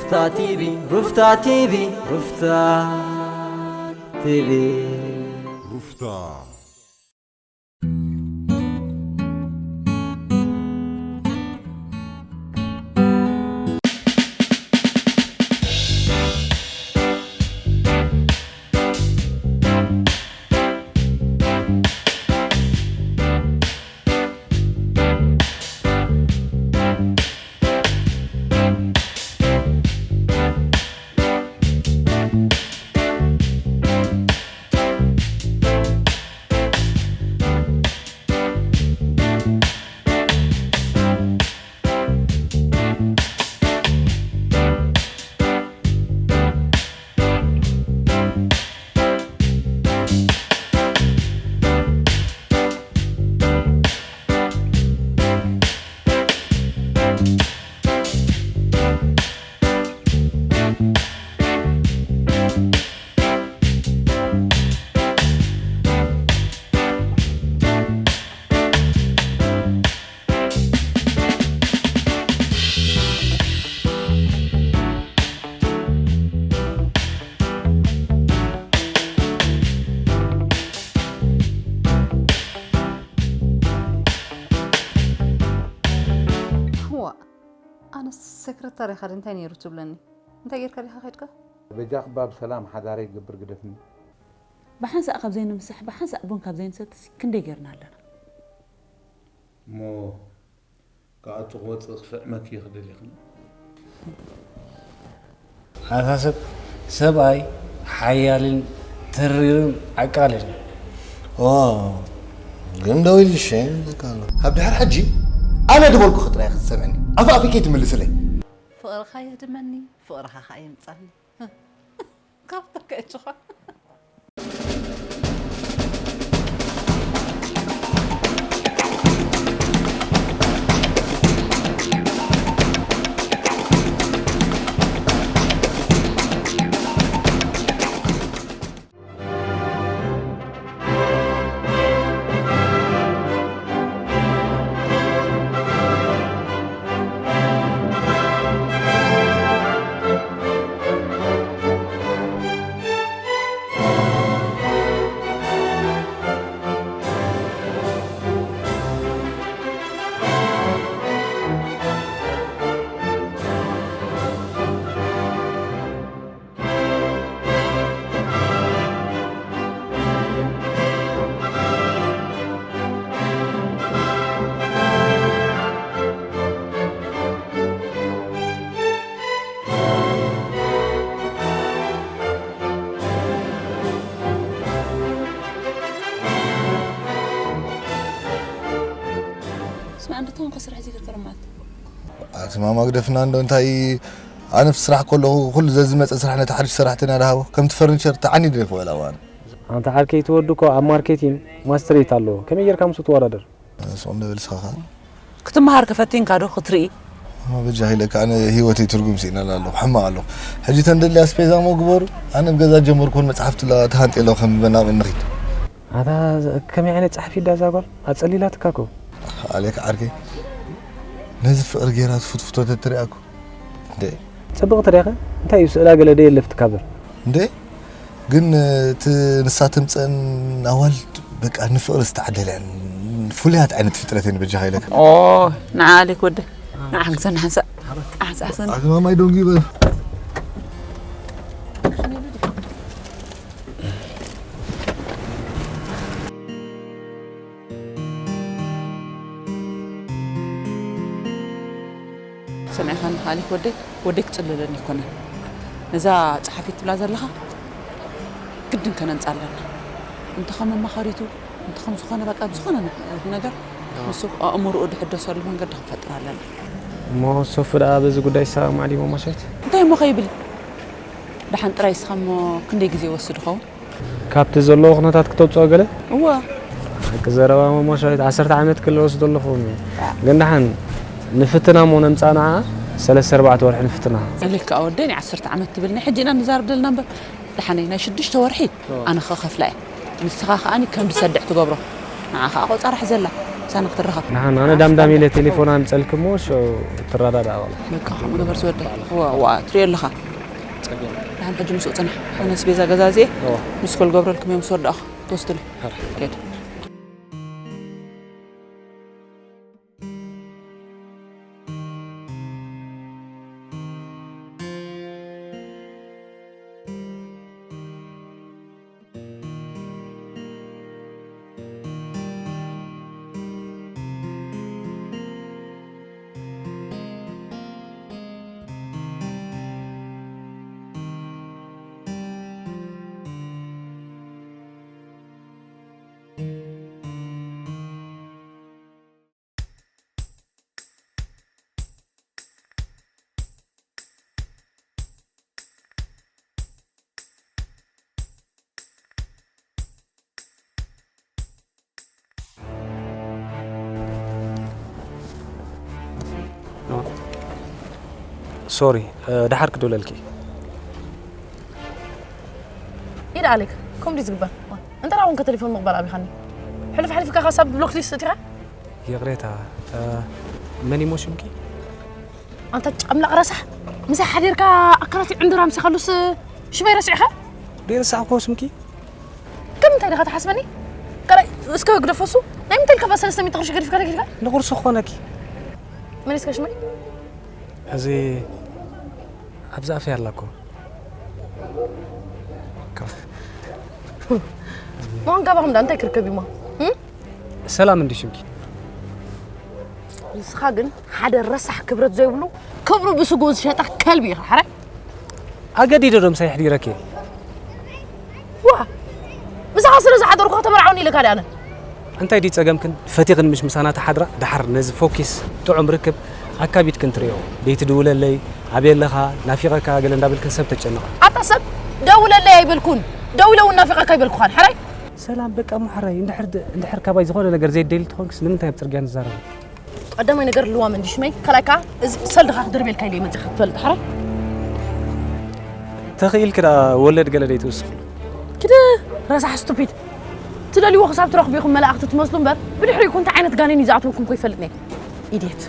ሩፍታ ቲቪ፣ ሩፍታ ቲቪ፣ ሩፍታ ቲቪ። ሩፍታ። ዋእ፣ ኣነስ ሰክረታሪ ኢኻ ዶ እንታይ ነይሩ ትብለኒ? እንታይ ጌርካ ዲኻ ከይድካ? በጃኺ እባ ብሰላም ሓዳረይ ክገብር ግደፍኒ። ብሓንሳእ ካብ ዘይንምሳሕ፣ ብሓንሳእ ቡን ካብ ዘይንሰትስ ክንደይ ጌርና ኣለና? እሞ ካብኣ ክወፅእ ክስዕመኪ ይኽእል ኢኽን። ኣታ ሰብ፣ ሰብኣይ ሓያልን ተሪርን ዓቃልን እዩ። ኦ፣ ግን ደው ኢልሽ፣ በቃ ኣሎ። ካብ ድሕሪ ሕጂ ኣነ ዝበልኩኺ ጥራይ ክትሰምዕኒ። ኣፍ ኣፈይ ከይትምልስለይ። ፍቕርኻ የህድመኒ፣ ፍቕርኻ ኸኣ የምጻኒ። ካብ ተከእችኻ። ስማዕ፣ እንዶ ተኾንካ ስራሕ ዘይገርካ ዶ ማለት? ኣቲ ማማ ግደፍና እንዶ፣ እንታይ፣ ኣነ ኣብ ስራሕ ከለኹ ኩሉ ዘዝመጸ ስራሕ ነቲ ሓድሽ ሰራሕተኛ ድሃቦ፣ ከምቲ ፈርኒቸር ተዓኒደ ይኽእል ኣዋን። ኣንታ ዓርከይ፣ እቲ ወዲ እኮ ኣብ ማርኬቲንግ ማስተሬት ኣለዎ። ከመይ ጌርካ ምስኡ ትወዳደር? ስቕ እንዶ በል ንስኻ ኸኣ። ክትመሃር ከ ፈቲንካ ዶ ክትርኢ? ኣማ በጃ ኢለካ፣ ኣነ ህይወተይ ትርጉም ስኢናላ ኣለኹ፣ ሕማቕ ኣለኹ። ሕጂ ተን ደልያ ኣስፔዛ እሞ ግበሩ። ኣነ ኣብ ገዛ ጀመርኩ፣ እውን መጽሓፍቲ ላ ተሃንጤ ኣለኹ፣ ከም መናቕ ንኺድ። ኣታ ከመይ ዓይነት ጸሓፊት ዳ እዛ ጓል? ኣጸሊላትካ እኮ። ኣሌክ ዓርከይ፣ ነዚ ፍቕሪ ጌራ ትፍትፍቶ ተትሪኣ እኮ። እንዴ? ጽብቕቲ ዲኻ? እንታይ እዩ ስእላ ገለ ዶ የለፍትካ እምበር? እንዴ? ግን እቲ ንሳ ተምጸን ኣዋልድ በቃ ንፍቕሪ ዝተዓደለ እየን። ፍሉያት ዓይነት ፍጥረት እየን በጃኻ ኢለካ። ኦ፣ ንዓ ኣሌክ ወደ። ንዓ ሓግዘና ሓንሳእ። ሓንሳእ ሓግዘና። ኣቲ ማማይ ደንጉዩ በል። ሰሚዕካኒ ኣሌክ ወደይ፣ ወደይ ክጽልለኒ ኣይኮነን። ነዛ ጸሓፊት ትብላ ዘለኻ ግድን ከነምጻ ኣለና። እንተ ከም መማኸሪቱ፣ እንተ ከም ዝኾነ በቃ ብዝኾነ ነ-፣ ነገር ኣዎ። ንሱ ኣእምሮኡ ድሕደሰሉ መንገዲ ክንፈጥር ኣለና። እሞ ሶፊ ደኣ በዚ ጉዳይ ይሰማማዕ ድዩ ማማ ሻዊት? እንታይ እሞ ከይብል? ደሓን ጥራይ እስኻ እሞ ክንደይ ግዜ ይወስድ ይኸውን? ካብቲ ዘለዎ ኩነታት ክተውፅኦ ገለ? እወ። ሓቂ ዘረባ ማማ ሻዊት፣ ዓሰርተ ዓመት ክለ ወስዶ ኣለኹ። ግን ደሓን ንፍትና እሞ ነምፃ ንዓ፣ ሰለስተ ኣርባዕተ ወርሒ ንፍትና። ኣሌክ ከኣ ወደይ፣ ናይ ዓሰርተ ዓመት ትብል፣ ናይ ሕጂ ኢና ንዛረብ ዘለና እምበር፣ ደሓነይ ናይ ሽዱሽተ ወርሒ ኣዎ። ኣነ ክኸፍላ እየ። ንስኻ ከኣ ከም ዝሰድዕ ትገብሮ። ንዓ ከኣ ቆጸራ ሕዘላ። ሳና ክትረኸብ። ንሓን ኣነ ዳምዳም ኢለ ቴሌፎን ኣንጸልክሞ ሾ ትረዳዳ ኣባላ። በቃ ከምኡ ገበር ዝወደ። ዋ ዋ ትሪኦ ኣለኻ። ደሓን ሕጂ ምስኡ ጽናሕ። ኣነስ ቤዛ ገዛዜ ምስ ኮል ገብረልኩም እዮም ዝወዳእኹ። ትወስድሉ። ከይድ። ሶሪ፣ ድሓር ክድውለልኪ። ኢድ ኣሌክ፣ ከምኡ ድዩ ዝግበር? እንተ ደኣ እውን ከ ቴሌፎን ምቕባል ኣቢኻኒ። ሕሉፍ ሓሊፍካ ካብ ሳብ ብሎክ ሊስት እቲኻ? ይቕሬታ፣ መን ይሞ ሽምኪ? ኣንታ ጫምላቕ ረሳሕ፣ ምሳይ ሓዲርካ ኣካላት ዕንድራ ምሲኻሉስ ሽመይ ረሲዕኻ? ደይረሳዕኮ ስምኪ? ከም እንታይ ዲኻ ትሓስበኒ? ካልኣይ እስከ ግደፎሱ፣ ናይ ምንታይ ኢልካ ሰለስተ ሚእቲ ቅርሺ ገዲፍካ ነጊርካ? ንቁርሲ ክኾነኪ። መሊስካ ሽመይ? እዚ ኣብዚ ኣፈይ ኣላ እኮ። መሆን ጋባኹም ዳ እንታይ ክርከብ እዩሞ? ሰላም እንዲ ሽምኪ? ንስኻ ግን ሓደ ረሳሕ ክብረት ዘይብሉ ክብሩ ብስግኡ ዝሸጠ ከልቢ ኢኻ ሓራይ። ኣገዲደ ዶ ምሳይ ኣሕዲረኪ? ዋ ምሳኻ ስለ ዝሓደርኩ ከተመርዓውኒ ኢለ ካልእ ኣነ። እንታይ ድዩ ጸገምክን? ፈቲኽን ምሽ ምሳና ትሓድራ? ደሓር ነዚ ፎኪስ ጥዑም ርክብ ኣካቢድክን ትርእዮ። ደይትድውለለይ፣ ኣበይ ኣለኻ፣ ናፊቐካ ገለ እንዳበልክን ሰብ ተጨንቓ። ኣታ ሰብ ደውለለይ ኣይበልኩን። ደው ኢለ እውን ናፊቐካ ኣይበልኩኻን። ሓራይ? ሰላም በቃ እሞ ሓራይ፣ እንድሕር እንድሕር ካባይ ዝኾነ ነገር ዘይደሊ ትኾንክስ ንምንታይ ኣብ ጽርግያ ንዛረብ? ቀዳማይ ነገር ልዋም እንዲ ሽመይ፣ ካልኣይ ከኣ እዚ ሰልድኻ ክድርቤልካ ኢለ እየ መጺኻ ክትፈልጥ ሓራይ። ተኽኢልኪ ደኣ ወለድ ገለ ደይትውስኺ? ኪድ ረሳሕ ስቱፒድ። ትደልይዎ ክሳብ ትረኽቡ ኢኹም መላእኽቲ ትመስሉ እምበር ብድሕሪኡ እኮ እንታይ ዓይነት ጋኔን እዩ ዝኣትወኩም እኮ ይፈልጥ ነይ። ኢድየት።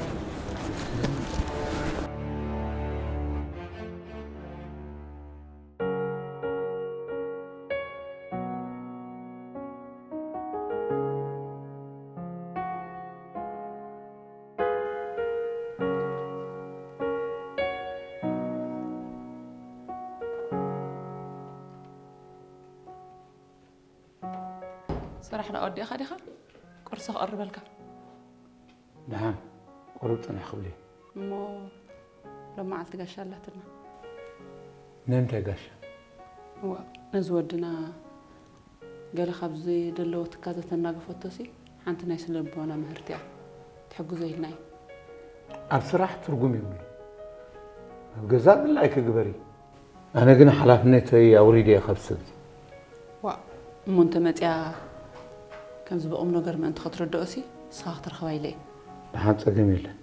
ስራሕ ዳ ወዲእኻ ዲኻ? ቁርሲ ክቕርበልካ። ደሓን ቁሩብ ጽንሕ ክብል እየ። እሞ ሎም መዓልቲ ጋሻ ኣላትና። ናይ ምንታይ ጋሻ? እዋ ነዚ ወድና ገለ ካብ ዝደለዎ ትካዘ ተናገፈቶሲ ሓንቲ ናይ ስነ ልቦና ምህርቲ እያ ትሕግዞ ኢልና እዩ። ኣብ ስራሕ ትርጉም የብሉ። ኣብ ገዛ ምልኣይ ክግበር እዩ። ኣነ ግን ሓላፍነተይ ኣውሪደ እየ ካብ ሰብዚ። ዋእ እሞ እንተ መጺኣ ከምዚ ብቑም ነገር ምእንቲ ክትርድኦሲ ንስኻ ክትረኽባ ኢለ እየ። ደሓን ጸገም የለን።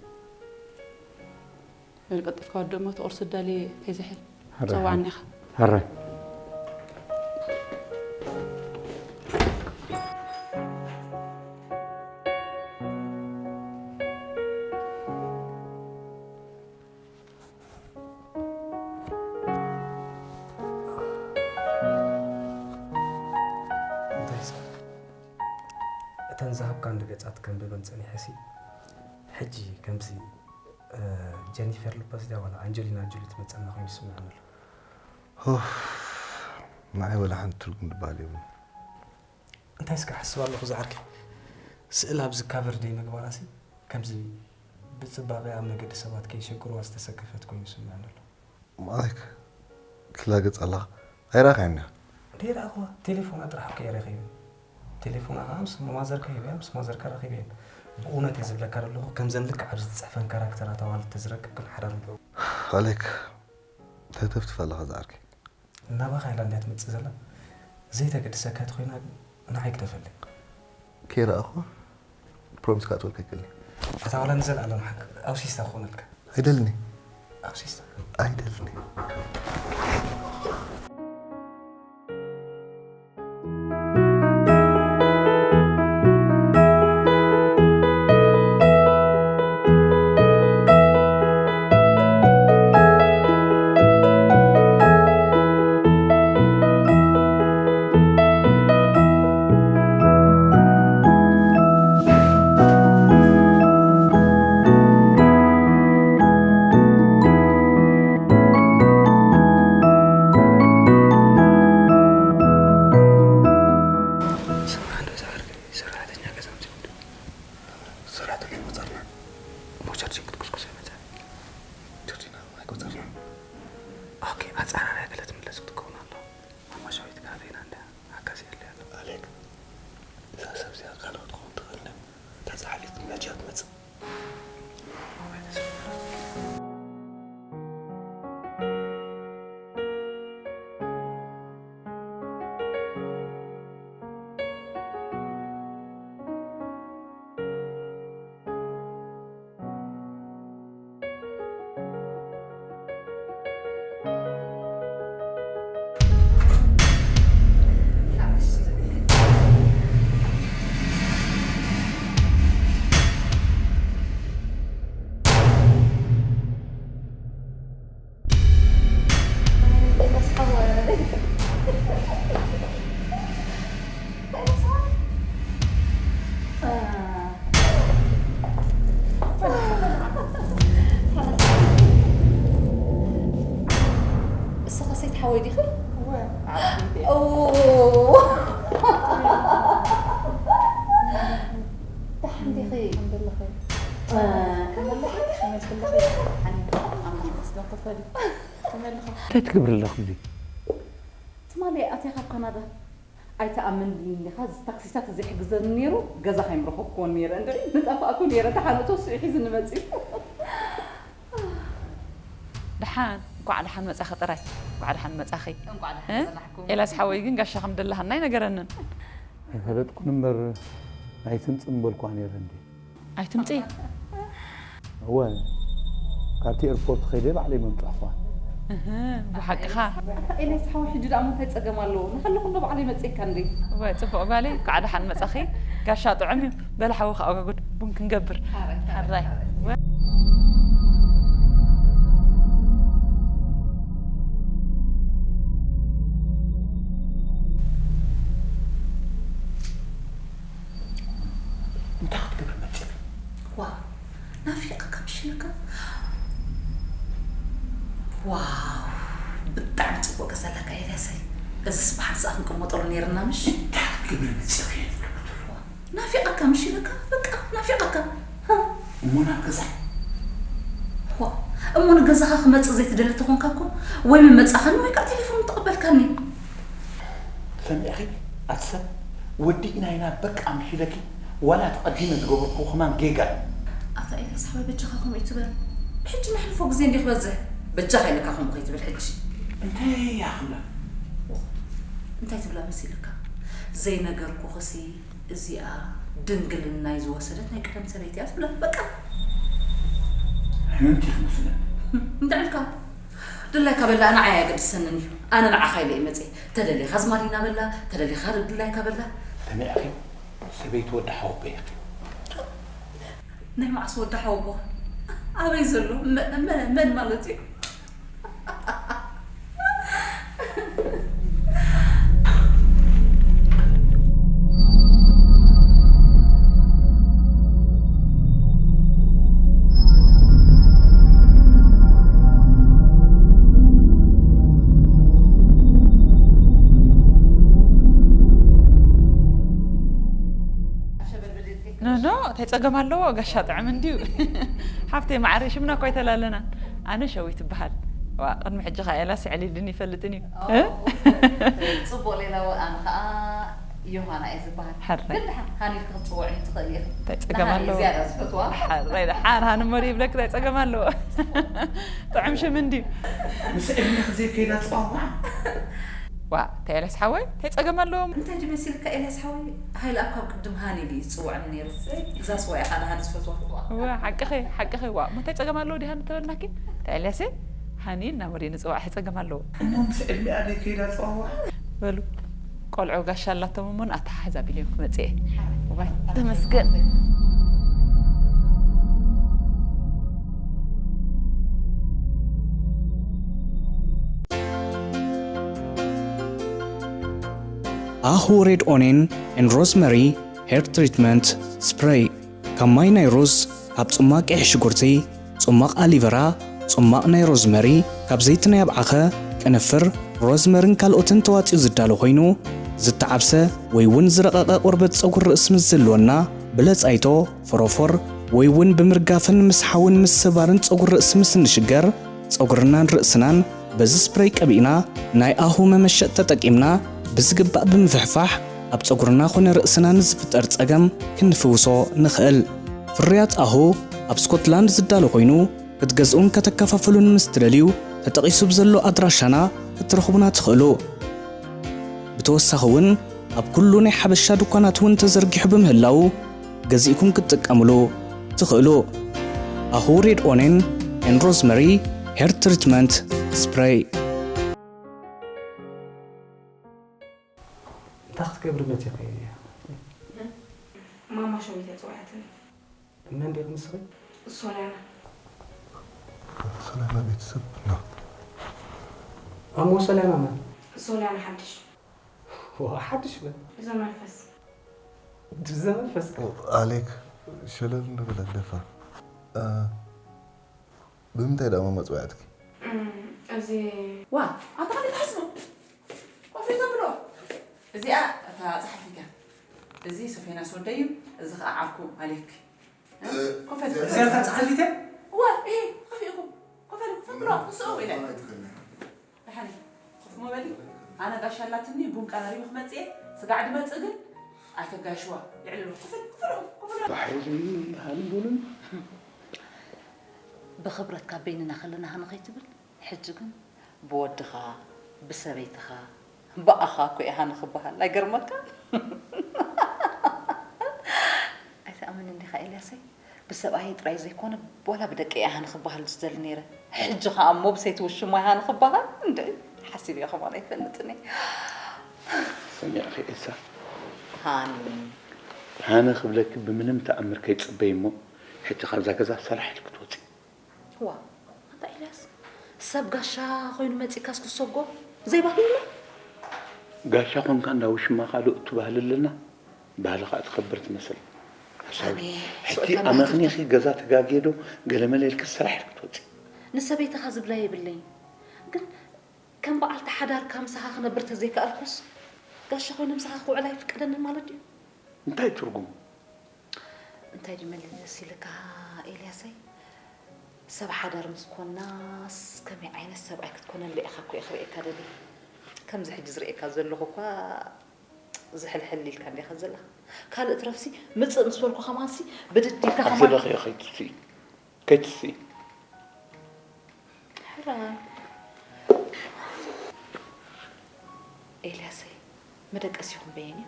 በል ቀልጢፍካ ወዲ እሞ እቲ ቁርሲ ኣዳልየ ከይዝሕል ሕራይ፣ ጸውዓኒ ኢኻ። ሕራይ። እንታይ ስለ እተን ዝሃብካኒ ገጻት ከንብበን ጸኒሐሲ ሕጂ ከምዚ ጀኒፈር ሎፐዝ ድያ ዋላ ኣንጀሊና ጆሊ ትመጸና ኮይኑ ይስምዓኒ ኣሎ። ኡፍ ንዓይ ወላ ሓንቲ ትርጉም ዝበሃል የብሉን። እንታይ እስከ ሓስብ ኣለኹ ዝዓርከይ ስእላ ኣብዚ ካቨር ደይ ምግባራሲ ከምዚ ብጽባቐ ኣብ መገዲ ሰባት ከይሸግርዋ ዝተሰከፈት ኮይኑ ይስምዐኒ ኣሎ። ማይክ ትላገጽ ኣለኻ ኣይረኣኻያን ዲኻ? ደይረኣኽዋ ቴሌፎና ጥራሕ እኮ እየ ረኺበ። ቴሌፎና ኸዓ ምስ ማዘርካ ሂበያ ምስ ማዘርካ ረኺበየን። ብእውነት እየ ዝብለካ ዘለኹ ከምዘን ልክዕ ኣብዚ ዝጽሕፈን ካራክተራት ኣዋልድ ተዝረክብ ግን ሓዳር ምገቡ። ኣሌክ እንታይ ተፍትፍ ኣለኻ ዝዓርከይ? ናባኻ ኢላ እንድያ ትመጽእ ዘላ ዘይተገድሰካ ተኾይና ግን ንዓይ ግደፈለይ። ከይረኣኹ ፕሮሚስ ክኣትወልካ ኣይክእልን እየ። ኣታ ዋላ ንዘለኣለም ሓቅ ኣብ ሲስታ ክኾነልካ። ኣይደልን እየ። ኣብ ሲስታ። ኣይደልን እየ። ኦኬ፣ ኣጻራርያ ገለ ትምለስ ክትከውን ኣሎ። ኣማሻዊት ጋዜና እንዳ ሓጋዚ የለ ኣሎ። ኣሌክ፣ እዛ ሰብ እዚኣ ካልኦት ትኸውን ትኽእል። እታ ጸሓፊት መጃ ትመጽእ። እሰኸ ሰይት ሓወይ ዲኺ? እወ፣ ዓበይቲ። ኦ። ደሓን ዲኺ? ከም ዘለኺ። እ፣ ከም ዘለኺ፣ ከመይ ዘለኺ? ኣነ ኣማን መስሎ ክፈል። ከመይ ኣለኻ? እንታይ ትገብሪ ኣለኺ እዚ? ትማሊ ኣትየ ካብ ካናዳ። ኣይትኣምንልይን ዲኻ፣ እዚ ታክሲታት ዘይሕግዘኒ ነይሩ፣ ገዛ ከይምረኸብኩዎን ነይረ። እንድዒ ምጠፋእኩ ነይረ፣ ደሓን እቶ ስዒ ሒዝኒ መጺኡ። ደሓን፣ እንኳዕ ደሓን መጻኺ ጥራይ፣ እንኳዕ ደሓን መጻኺ። እንኳዕ ደሓን እ? ጸናሕኩም። ኤልያስ ሓወይ ግን ጋሻ ከም ደለሃና ኣይነገረንን። ኣይፈለጥኩን እምበር ኣይትምጽእ ምበልኳ ነይረ እንዴ። ኣይትምጽኢ። እወ፣ ካብቲ ኤርፖርት ከይደ ባዕለይ መምጻእኳ። እህ፣ ብሓቅኻ። ኤልያስ ሓወይ፣ ሕጂ ደኣ እንታይ ጸገም ኣለዎ? ንሃለኹ እንዶ ባዕለይ መጽኤካ እንዴ። እወ፣ ጽቡቕ ጓለይ፣ እንኳዕ ደሓን መጻኺ። ጋሻ ጥዑም እዩ። በል ሓዊ ከኣ ወጋጉድ ቡን ክንገብር። ሓራይ። ሓራይ። እንታይ ክትገብር መጺእኪ? ዋው፣ ናፊቐካ ምሽ ኢለካ። ዋው፣ ብጣዕሚ ጽቡቕ ገዛ ኣለካ ኤልያሰይ። እዚስ በሓንሳእ ክንቅመጠሉ ነይርና ምሽ? እንታይ ክትገብሪ መጺእኪ? ናፊቐካ ምሽ ኢለካ፣ በቃ ናፊቐካ። ሃ? እሞ ናብ ገዛ። ዋው፣ እሞ ንገዛኻ ክመጽእ ዘይትደሊ ተኾንካ እኮ ወይ ምመጻኻኒ ወይ ከዓ ቴሌፎን ምተቐበልካኒ። ሰሚዕኺ ኣቲ ሰብ፣ ወዲእና ኢና በቃ ምሽ ኢለኪ፣ ዋላ ተቐዲመ ዝገበርኩዎ ከማን ጌጋ እዩ። ኣታ ኤልያስ ሓወይ በጃኻ ከምኡ ኣይትበል። ሕጂ ነሕልፎ ግዜ እንድዩ ክበዝሕ። በጃኻ ኢለካ ከምኡ ከይትብል ሕጂ። እንታይ እያ ክብላ? እንታይ ትብላ መሲልካ? ዘይነገርኩኽሲ እዚኣ ድንግልናይ ዝወሰደት ናይ ቀደም ሰበይቲ እያ ትብላ። በቃ። ሕምምቲ ትመስለኒ። እንታይ ኢልካ? ድላይካ በላ ንዓይ ኣየገድሰንን እዩ። ኣነ ንዓኻ ኢለ እየ መፅየ። ተደሊኻ ኣዝማሪና በላ፣ ተደሊኻ ድላይካ በላ። ሰሚዕኺ? ሰበይቲ ወዲ ሓወቦይ ኢኺ። ናይ መዓስ ወዲ ሓወቦ? ኣበይ ዘሎ? መ-፣ መ-፣ መን ማለት እዩ? ኖ፣ ኖ፣ እንታይ ጸገም ኣለዎ? ጋሻ ጥዑም እንድዩ። ሓፍተይ ማዕረ ሽምና እኳ ኣይተላለናን። ኣነ ሸዊት እበሃል። ዋ፣ ቅድሚ ሕጂ ከኣ ኤልያስ ኣዕሊሉኒ ይፈልጥን እዩ። እ? ጽቡቕ ሌላዊ፣ ኣነ ከኣ ዮሃና እየ ዝበሃል። ሕራይ። ግን ደሓን ሃኒ ኢልኪ ክትጽውዕኒ ትኽእሊ ኢኺ። እንታይ ጸገም ንሃኒ ኣለዎ? ዝያዳ ዝፈትዋ። ሕራይ፣ ደሓን ሃኒ እሞ ይብለኪ፣ እንታይ ጸገም ኣለዎ? ጥዑም ሽም እንድዩ። ምስ ዕድመኺ ዘይከይድ ኣጸዋውዓ። ዋ፣ እንታይ ኤልያስ ሓወይ? እንታይ ጸገም ኣለዎም? እንታይ ድዩ መሲልካ ኤልያስ ሓወይ? ሃይለ ኣብ ካብ ቅድም ሃኒ ድዩ ዝጽውዐኒ ነይሩ? እዛ ስዋ ኢኻ ንሃኒ ዝፈትዋ። ዋ፣ ሓቅኺ፣ ሓቅኺ። ዋ፣ እሞ እንታይ ጸገም ኣለዎ ድዩ ሃኒ ተበልናኪ? እንታይ ኤልያሰ? ሃኒ ኢልና እሞ ድዩ ንጽውዓ? እንታይ ጸገም ኣለዎ? እሞ ምስ ዕድሚኣ ድዩ ከይዳ ኣጸዋውዓ? በሉ፣ ቆልዑ ጋሻ ኣላቶም እሞ ንኣተሓሕዛ ቢልዮም ክመጽእ እየ። ዋይ፣ ተመስገን። ኣሁ ሬድ ኦኔን ኤን ሮዝመሪ ሄር ትሪትመንት ስፕሬይ። ካብ ማይ ናይ ሩዝ፣ ካብ ጽማቕ ቀይሕ ሽጉርቲ፣ ጽማቕ ኣሊቨራ፣ ጽማቕ ናይ ሮዝመሪ፣ ካብ ዘይቲ ናይ ኣብዓኸ፣ ቅንፍር፣ ሮዝመርን ካልኦትን ተዋጺኡ ዝዳሎ ኮይኑ፣ ዝተዓብሰ ወይ እውን ዝረቐቐ ቆርበት ጸጉሪ ርእሲ ምስ ዝህልወና፣ ብለጻይቶ፣ ፎሮፎር፣ ወይ እውን ብምርጋፍን ምስሓውን ምስባርን ጸጉሪ ርእሲ ምስ እንሽገር፣ ጸጉርናን ርእስናን በዚ ስፕረይ ቀቢእና ናይ ኣሁ መመሸጥ ተጠቂምና ብዝግባእ ብምፍሕፋሕ ኣብ ጸጉርና ኾነ ርእስና ንዝፍጠር ጸገም ክንፍውሶ ንኽእል። ፍርያት ኣሁ ኣብ ስኮትላንድ ዝዳሎ ኮይኑ ክትገዝኡን ከተከፋፍሉን ምስ ትደልዩ ተጠቒሱ ብዘሎ ኣድራሻና ክትረኽቡና ትኽእሉ። ብተወሳኺ እውን ኣብ ኩሉ ናይ ሓበሻ ድኳናት እውን ተዘርጊሑ ብምህላዉ ገዚእኩም ክትጥቀምሉ ትኽእሉ። ኣሁ ሬድ ኦኔን ኤን ሮዝመሪ ሄር ትሪትመንት ስፕሬይ። እንታይ ክትገብሪ መፂኺ? ማማ ሸዊት እያ ፅውዓትኒ። መን ዲኺ ንስኺ? ሶልያና። ሶልያና ቤተሰብ ነው። ማሞ ሶልያና መን? ሶልያና ሓድሽ። ዋ ሓድሽ መን? ዘመንፈስ። ዘመንፈስ። ኣሌክ ሸለል ንብል ኣደፋ። እ፣ ብምንታይ ደኣ ማማ ፅውዓትኪ? እም፣ እዚ ዋ ኣታ ካልእ ትሓስቡ ኮፍ ኢልካ ብሎ። እዚኣ እታ ጸሓፊት እያ። እዚ ሶፌናስ ወደይ እዩ። እዚ ኸኣ ዓርኩ ኣሌክ። ኮፍ ኢልካ እዚኣ እታ ጸሓፊት እያ? እዋ እሂ ኮፍ ኢልኩም ኮፍ ኢልኩም ኮፍ ብሎ። ንስኡ ኢለ። ደሓን እዩ። ኮፍ ምበሊ። ኣነ ጋሻ ኣላትኒ ቡን ቀራሪቡ ክመጽእ እየ። ስጋዕ ድመጽእ ግን ኣይተጋይሽዋ። የዕልሉ። ኮፍ ኢልኩም ኮፍ ኢልኩም ኮፍ ኢልኩም። ብሓይሊ ሃንቡልን ብኽብረት ካብ በይንና ከለና ሃኒ ከይትብል፣ ሕጂ ግን ብወድኻ፣ ብሰበይትኻ፣ ብኣኻ እኮ እየ ሃኒ ክበሃል። ኣይገርመካን? ኣይትኣምንን ዲኻ ኤልያሰይ? ብሰብኣየይ ጥራይ ዘይኮነ፣ ዋላ ብደቀይ እየ ሃኒ ክበሃል ዝደሊ ነይረ። ሕጂ ኸኣ እሞ ብሰይቲ ውሽማይ ሃኒ ክበሃል? እንድዒ፣ ሓሲበዮ ከማን ኣይፈልጥን እየ። ሰሚዕኺ ኤልሳ፣ ሃኒ። ሃኒ ክብለኪ ብምንም ተኣምር ከይትጽበዪ እሞ፣ ሕጂ ካብዛ ገዛ ሰራሕ ኢልኪ ክትወጺ። ዋእ ኣንታ ኤልያስ፣ ሰብ ጋሻ ኮይኑ መጺእካስ ክትሰጎ ዘይባህሊ ኣሎ? ጋሻ ኾንካ እንዳ ውሽማ ካልእ እቱ ባህሊ ኣለና። ባህሊ ኸኣ ትኸብር ትመስል። ሓሳዊ። ኣነ ሕጂ ስቕ ኢልካ ኣመኽኒኺ ገዛ ተጋግየ ዶ ገለመለ ኢልኪ ሰራሕ ኢልኪ ክትወጺ። ንሰበይትኻ ዝብላ የብለይን። ግን ከም በዓልቲ ሓዳርካ ምሳኻ ክነብር ተዘይከኣልኩስ፣ ጋሻ ኮይነ ምሳኻ ክውዕል ኣይፍቀደንን ማለት ድዩ? እንታይ ትርጉሙ? እንታይ ድዩ መለስ ኢልካ ኤልያሰይ? ሰብ ሓዳር ምስ ኮንናስ ከመይ ዓይነት ሰብኣይ ክትኮነለይ ኢኻ እኮ እየ ክርእየካ ደልየ። ከምዚ ሕጂ ዝርእየካ ዘለኹ እኳ ዝሕልሕል ኢልካ እንዲኻ ዘለኻ። ካልእ ትረፍሲ ምጽእ ምስ በልኩ ከማንሲ ብድድ ኢልካ ኣብ ከማን ዘለኽዮ ከይትስኢ። ከይትስኢ። ሕራይ ኤልያሰይ፣ መደቀሲኹም በየን እዩ?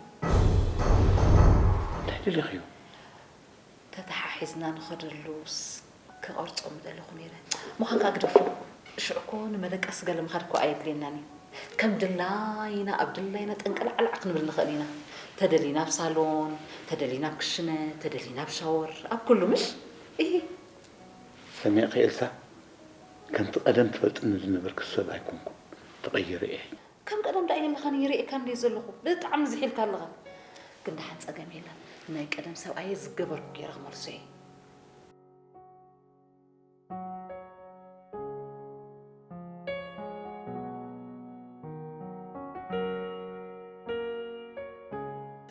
እንታይ ደሊኽዮ? ተተሓሒዝና ንኸደሉስ ክቐርጾ ምደለኹ ነይረ። ምዃን ከኣ ግደፎ። ሽዑ እኮ ንመደቀሲ ገለ ምኻድ እኮ ኣየድልየናን እዩ። ከም ድላይና ኣብ ድላይና ጠንቀላዕላዕ ክንብል ንኽእል ኢና። ተደሊና ኣብ ሳሎን፣ ተደሊና ኣብ ክሽነ፣ ተደሊና ኣብ ሻወር፣ ኣብ ኩሉ ምሽ? እሂ። ሰሚዕኺ ኤልሳ፣ ከምቲ ቀደም ትፈልጥኒ ዝነበርኪ ሰብ ኣይኮንኩን። ተቐይረ እየ። ከም ቀደም ደኣ የለኻን ይርእየካ እንድየ ዘለኹ። ብጣዕሚ ዝሒልካ ኣለኻ። ግን ደሓን ጸገም የለን። ናይ ቀደም ሰብኣየ ዝገበርኩ ገይረ ክመልሶ እየ።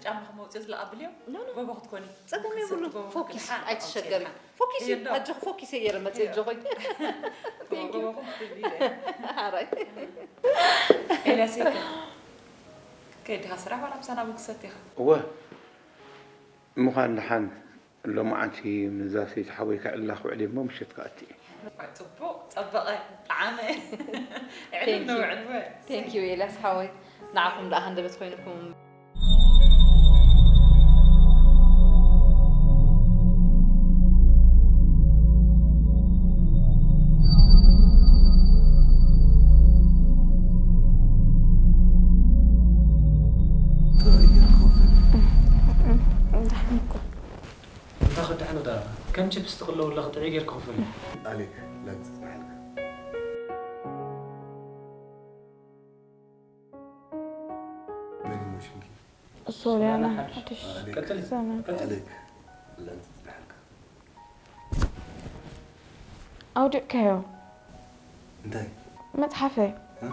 ጫማኹም ኣውፅኦ ዝለኣብልዮ ኖ፣ ኖ። ጎቦ ክትኮኒ ጸገም የብሉን። ጎቦ ፎኪስ ክትሓን ኣይትሸገሪ። ኣውፅኦ ፎኪስ እዩ። የሎ። ኣጆኺ ፎኪስ እየ ገይረ መፅእ እዮ። ኣጆኺ። Thank you። ጎቦኹም ክትብሊ ኢለ። ሓራይ። ኤልያስ ከ ከይድካ ስራሕ ዋላ ምሳና ቡን ክሰቲ ኢኻ? እወ። ምዃን ደሓን ሎማዓንቲ ምዛ ሰይቲ ሓወይ ከዕልላ ክውዕል እየ እሞ ምሸት ክኣቲ እየ። ጽቡቕ ጸበቐ ጠዓመ ዕልል Thank you። ነውዕል ወ Thank you ኤልያስ ሓወይ። ንዓኹም ደኣ ሃንደበት ኮይንኩም። እንታ ክዳሕኑ ደኣ ከም ችፕስ ትቕለዉ ኣለኺ ጥዑይ ጌርኪ ክፈሊ። ኣሌክ ላግጽ ንሓልካ። መን ይሞ ሽምኪ? ሶልያና ሓድሽ። ሓድሽ ቀጽሊ። ዘመን። ኣሌክ ላግጽ ንሓልካ። ኣውዲቕካዮ እንታይ? መጽሓፈይ። እ?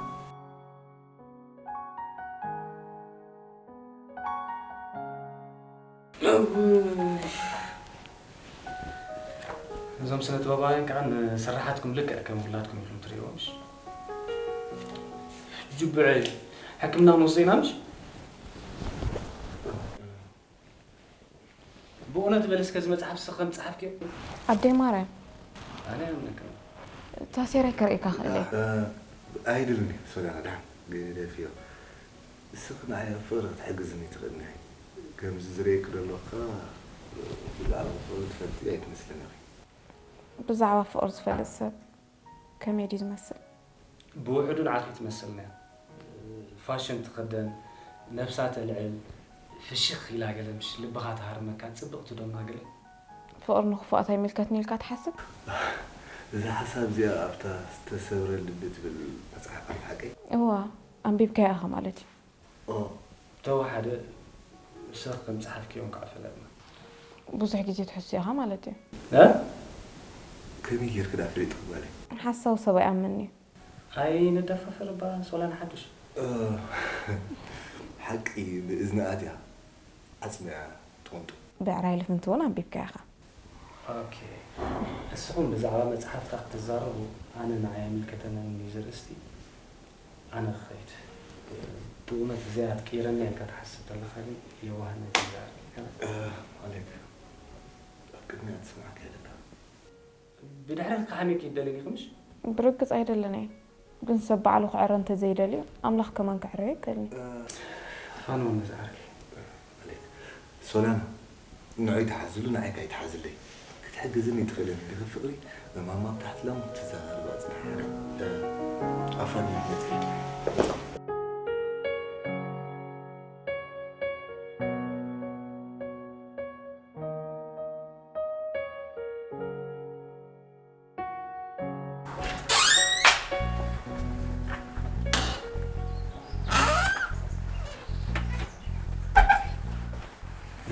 እዞም ስነ ጥበባውያን ከዓ ንስራሓትኩም ልክዕ ከም ውላድኩም ኢኹም ትርእይዎ ምሽ? ጅቡዐ እዩ። ሕክምና ክንወስዶ ኢና ምሽ? ብእውነት በል እስከ እዚ መጽሓፍ እስኸ ከም ጸሓፍክዮ? ኣደይ ማርያም። ኣነ ኣይኣምነካን። ታሴረይ ከርእየካ ክእል እየ። ኣይድልን እዩ ሶልያና፣ ደሓን ግደፍዮ። እስኺ ንዓይ ኣብ ፍቕሪ ክትሕግዝኒ ትኽእልኒ ኢኺ። ከምዚ ዝርእየኪ ዘለኹ ከኣ ብዛዕባ ፍቕሪ ትፈልጢ ኣይትመስልን ኢኺ። ብዛዕባ ፍቕሪ ዝፈልጥ ሰብ ከመይ ድዩ ዝመስል? ብውሕዱ ንዓኺ ትመስል እያ። ፋሽን ትኽደን፣ ነብሳ ተልዕል፣ ፍሽኽ ኢላ ገለ ምሽ ልብኻ ትሃርመካ፣ ጽብቕቲ ዶ እማ ገለ? ፍቕሪ ንኽፉኣት ኣይምልከትን ኢልካ ትሓስብ? እዛ ሓሳብ እዚኣ ኣብታ ዝተሰብረ ልቢ ትብል መጽሓፍ ኣላ ሓቀይ? እዋ፣ ኣንቢብካያ ኢኻ ማለት እዩ። ኦ። ተወሓደ ንስኺ ከም ጸሓፍክዮ እንኳዕ ፈለጥና። ብዙሕ ግዜ ትሕሱ ኢኻ ማለት እዩ። እ? ከመይ ጌርኪ ደኣ ፈሊጥኪ ጓለይ? ሓሳዊ ሰብ ኣይኣምንን እዩ። ኣይንደፋፈር እባ ሶላን ሓድሽ። እ፣ ሓቂ ብእዝኒ ኣትያ ዓጽሚ እያ ትቑንጥም። ብዕራይ ልፍንቲ እውን ኣንቢብካያ ኢኻ። ኦኬ። እስኹም ብዛዕባ መጽሓፍታ ክትዛረቡ ኣነ ንዓይ ኣይምልከተንን እዩ ዘርእስቲ። ኣነ ክኸይድ። ብእውነት እዚኣ ትቅይረኒ ኢልካ ትሓስብ ተለኻ ግን የዋህነት እዩ ዝኣርገካ። እ፣ ኣሌክ፣ ኣብ ቅድሚያ ትስምዓካ የለካ። ብድሕረትካ ሓሚየኪ ይደልን ኢኺ ምሽ? ብርግጽ ኣይደልን እየ። ግን ሰብ ባዕሉ ክዕረ እንተዘይደልዩ፣ ኣምላኽ ከማን ክዕረዮ ኣይክእልን እዩ። ፋኖ ነዚ ዓርኪ። ኣሌክ፣ ሶላና፣ ንዑ ይትሓዝሉ፣ ንዓይ ከኣ ይትሓዝለይ። ክትሕግዝኒ ትኽእልን ዲኺ ፍቕሪ፣ ብማማ ኣብ ታሕቲ ላም ክትዘራረባ ጽንሓ። ኣፋኒ መጽእ።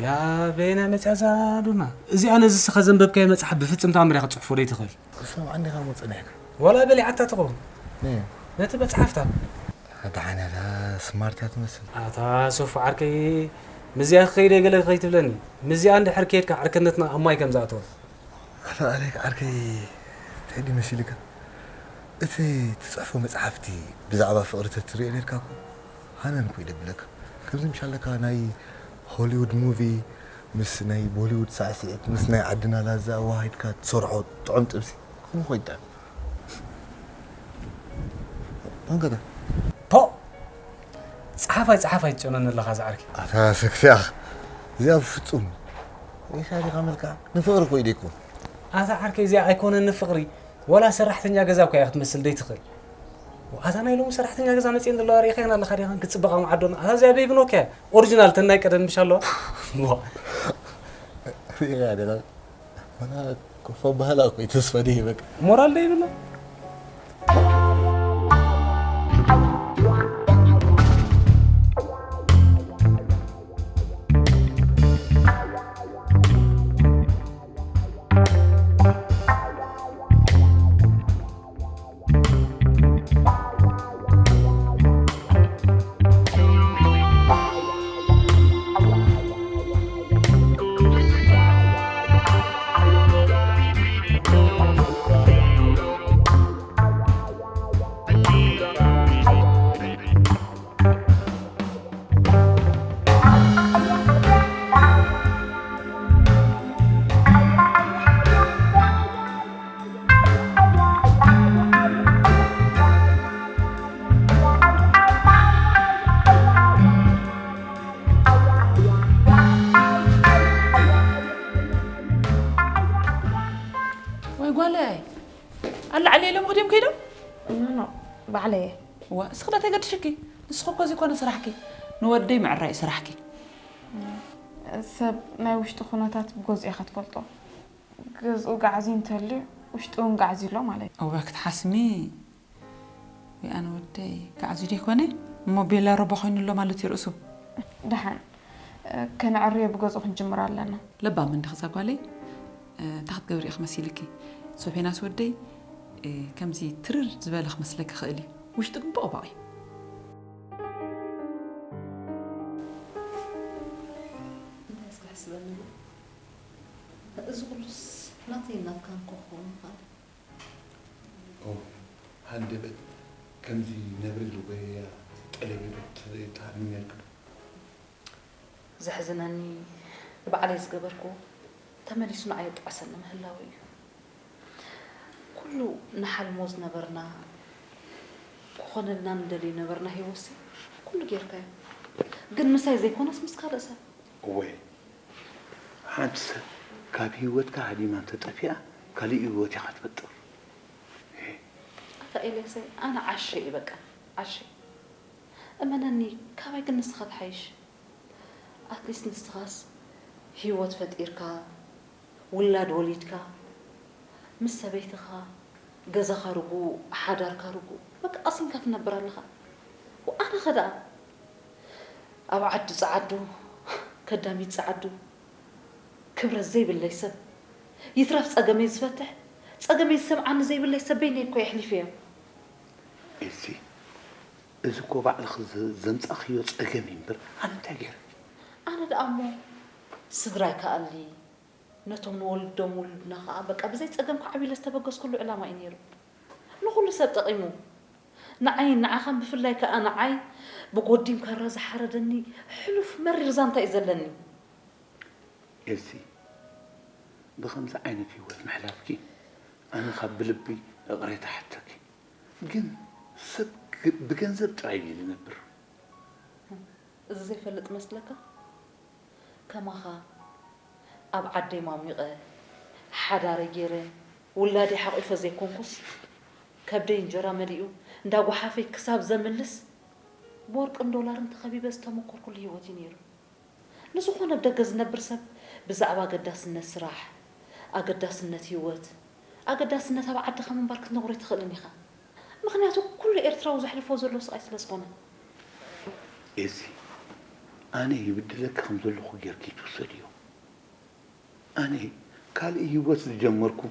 ያ በየናይ መጽያ እዛ ዱማ? እዚኣ ነዚ እስኻ ዘንበብካዮ መጽሓፍ ብፍጽም ተኣምር እያ ክትጽሕፎ ደይትኽእል። ክሰምዓ እንዲኻ እሞ ጸኒሕካ። ዋላ በሊዓታ ትኸውን። ነ? ነቲ መጽሓፍታ። ደሓን እያ፣ ስማርት እያ ትመስል። ኣታ ሶፉ ዓርከይ፣ ምስዚኣ ክኸይደ ገለ ከይትብለኒ። ምስዚኣ እንድሕር ከይድካ ዕርክነትና ኣብ ማይ ከም ዝኣተወ። ኣታ ኣሌክ ዓርከይ፣ እንታይ ድዩ መሲልካ? እቲ ትጽሕፎ መጽሓፍቲ ብዛዕባ ፍቕሪ ተትርእዮ ነርካ እኮ፣ ሃነን እኮ እዩ ደብለካ። ከምዚ ምሽ ኣለካ ናይ ሆሊውድ ሙቪ ምስ ናይ ቦሊውድ ሳዕስዒት ምስ ናይ ዓድና ላዛ ኣወሃሂድካ ትሰርሖ ጥዑም ጥብሲ። ከምኡ እኮ ይጥዕም። ኣንገዳ። ፖ! ጸሓፋይ፣ ጸሓፋይ ትጨነኒ ኣለኻ ዝዓርከይ። ኣታ ሰክሲ ኣኽ። እዚኣ ብፍጹም። ወይሳ ዲኻ መልክዓ? ንፍቕሪ እኮ ኢደይኮ። ኣታ ዓርከይ፣ እዚኣ ኣይኮነን ንፍቕሪ። ወላ ሰራሕተኛ ገዛ እኮ እያ ክትመስል ደይትኽእል። ኣታ ናይ ሎሚ ሰራሕተኛ ገዛ መጽኤን ዘለዋ ርኢኻየን ኣለኻ ዲኻን? ክጽበቓ መዓዶና። ኣታ እዚኣ ቤቢ ኖኪያ። ኦሪጂናል ተን ናይ ቀደም ምሽ ኣለዋ። ዋ። ሪኢኻ ዲኻ? ኣና ኮፍ ኣባህላ እኮ እዩ ተስፋ ደይህበካ። ሞራል ደይብላ። ወይ ጓለይ፣ ኣላዕለ ኢሎም ክድዮም ከይዶም? ኖ፣ ኖ፣ ባዕለየ። ዋ፣ እስኺ ዶ ተገድሽኪ? ንስኺ እኮ እዚ ኮነ ስራሕኪ፣ ንወደይ ምዕራይ ስራሕኪ። ሰብ ናይ ውሽጡ ኩነታት ብገዝኡ ኢኻ ትፈልጦ። ገዝኡ ጋዕዚ እንተልዩ፣ ውሽጡ እውን ጋዕዚ ኣሎ ማለት እዩ። እወ፣ ክትሓስሚ። ወይ ኣነ ወደይ፣ ጋዕዚ ዶ ይኮነ? እሞ ቤላ ሮባ ኮይኑ ኣሎ ማለት እዩ ርእሱ። ደሓን፣ እ፣ ከነዕርዮ ብገዝኡ ክንጅምር ኣለና። ለባም እንዲኺ እዛ ጓለይ፣ እ፣ እንታይ ክትገብሪ ኢኺ መሲልኪ? ሶፌናስ ወደይ፣ እ፣ ከምዚ ትርር ዝበለ ክመስለኪ ይኽእል እዩ። ውሽጡ ግን ቦቕባቕ እዩ። እንታይ እስኪ ሕስበኒ? እዚ ኩሉስ ናተይ ናትካን እኮ ክኸውን ይኽእል። ኦ፣ ሃንደበት ከምዚ ነብሪ ዝጎየያ ጠለበይ ዶ ተዘይትሃብኒ ነርክዶ? ዘሕዝነኒ ባዕለይ ዝገበርኩዎ ተመሊሱ ንዓይ የጣዕሰኒ ምህላው እዩ። ኩሉ ንሓልሞ ዝነበርና ክኾነልና ንደልዮ ነበርና ህይወትሲ ኩሉ ጌርካዮ። ግን ምሳይ ዘይኮነስ ምስ ካልእ ሰብ። እወ ሓንቲ ሰብ ካብ ህይወትካ ሃዲማ እንተጠፊኣ ካሊእ ህይወት ኢኻ ትፈጥር። ኣታ ኤልያሰይ ኣነ ዓሸ እዩ በቃ ዓሸ። እመነኒ ካባይ ግን ንስኻ ትሓይሽ። ኣትሊስት ንስኻስ ህይወት ፈጢርካ ውላድ ወሊድካ ምስ ሰበይትኻ ገዛኻ ርጉእ ሓዳርካ ርጉእ በቃ ቀሲንካ ትነብር ኣለኻ። ኣነኸ ደኣ ኣብ ዓዲ ጸዓዱ ከዳሚት ጸዓዱ ክብረት ዘይብለይ ሰብ ይትረፍ ጸገመይ ዝፈትሕ ጸገመይ ዝሰምዓኒ ዘይብለይ ሰብ በይነይ እኮ የሕሊፈዮ። እዚ እዚ እኮ ባዕልኺ ዘምጻእኽዮ ጸገም እዩ እምበር ኣነ እንታይ ገይረ? ኣነ ደኣ እሞ ስድራይ ክኣሊ ነቶም ንወልዶም ውሉድና ከኣ በቃ ብዘይ ጸገም ክዓብዩ ኢለ ዝተበገስኩሉ ዕላማ እዩ ነይሩ። ንኹሉ ሰብ ጠቒሙ። ንዓይን ንዓኻን ብፍላይ ከኣ ንዓይ ብጎዲም ካራ ዝሓረደኒ ሕሉፍ መሪር ዛንታ እዩ ዘለኒ። ኤልሲ፣ ብኸምዚ ዓይነት ህይወት ምሕላፍኪ ኣነ ካብ ብልቢ ይቕሬታ እሓተኪ። ግን ሰብ ግ- ብገንዘብ ጥራይ ድዩ ዝነብር? እዚ ዘይፈልጥ መስለካ? ከማኻ ኣብ ዓደይ ማሚቐ ሓዳረይ ገይረ ውላደይ ሓቒፈ ዘይኮንኩስ ከብደይ እንጀራ መሊኡ እንዳጓሓፈይ ክሳብ ዘምልስ ብወርቅን ዶላርን ተኸቢበ ዝተመኮርኩሉ ህይወት እዩ ነይሩ። ንዝኾነ ብደገ ዝነብር ሰብ ብዛዕባ ኣገዳስነት ስራሕ፣ ኣገዳስነት ህይወት፣ ኣገዳስነት ኣብ ዓድኻ ምንባር ክትነግሮ ኣይትኽእልን ኢኻ። ምኽንያቱ ኩሉ ኤርትራዊ ዘሕልፎ ዘሎ ስቓይ ስለ ዝኾነ። ኤልሲ፣ ኣነ ይብድለኪ ከም ዘለኹ ጌርኪ ትውሰድዮ። ኣነ ካልእ ህይወት ዝጀመርኩ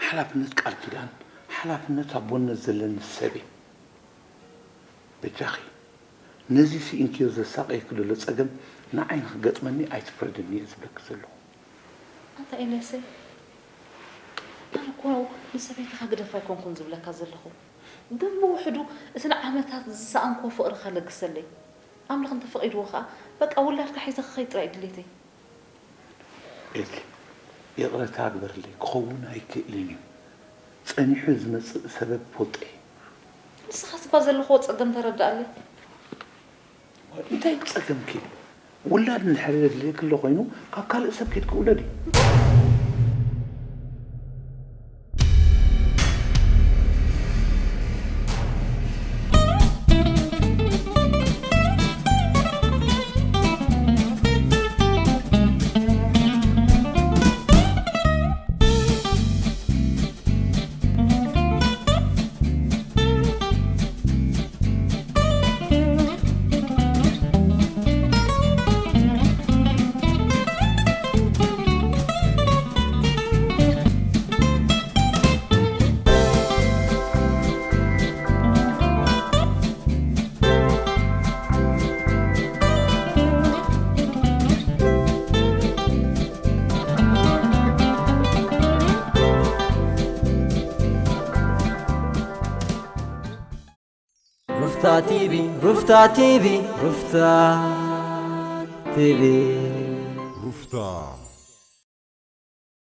ሓላፍነት ቃል ኪዳን፣ ሓላፍነት ኣቦነት ዘለኒ ሰብ እየ። በጃኺ ነዚ ስኢንክዮ ዘሳቕየኪ ዘሎ ጸገም ንዓይ ንኽገጥመኒ ኣይትፍረድኒ እየ ዝብለኪ ዘለኹ። ኣንታ ኤልያሰይ፣ ኣነ እኮ ንሰበይትኻ ግደፋ ኣይኮንኩን ዝብለካ ዘለኹ፣ ግን ብውሕዱ እቲ ንዓመታት ዝሰኣንክዎ ፍቕርኻ ለግሰለይ። ኣምላኽ እንተፈቒድዎ ኸኣ በቃ ውላድካ ሒዘ ክኸይድ ጥራይ እዩ ድሌተይ። ኤልሲ፣ ይቕረታ ግበርለይ፣ ክኸውን ኣይክእልን እዩ። ጸኒሑ ዝመጽእ ሰበብ ፈልጦ እየ። ንስኻስ እኳ ዘለኽዎ ጸገም ተረድኣለይ። እንታይ ጸገምኪ? ውላድ እንድሕር የድልየኪ ኣሎ ኮይኑ ካብ ካልእ ሰብ ኬድኪ ውለዲ። ሩፍታ ቲቪ ሩፍታ ቲቪ ሩፍታ ቲቪ ሩፍታ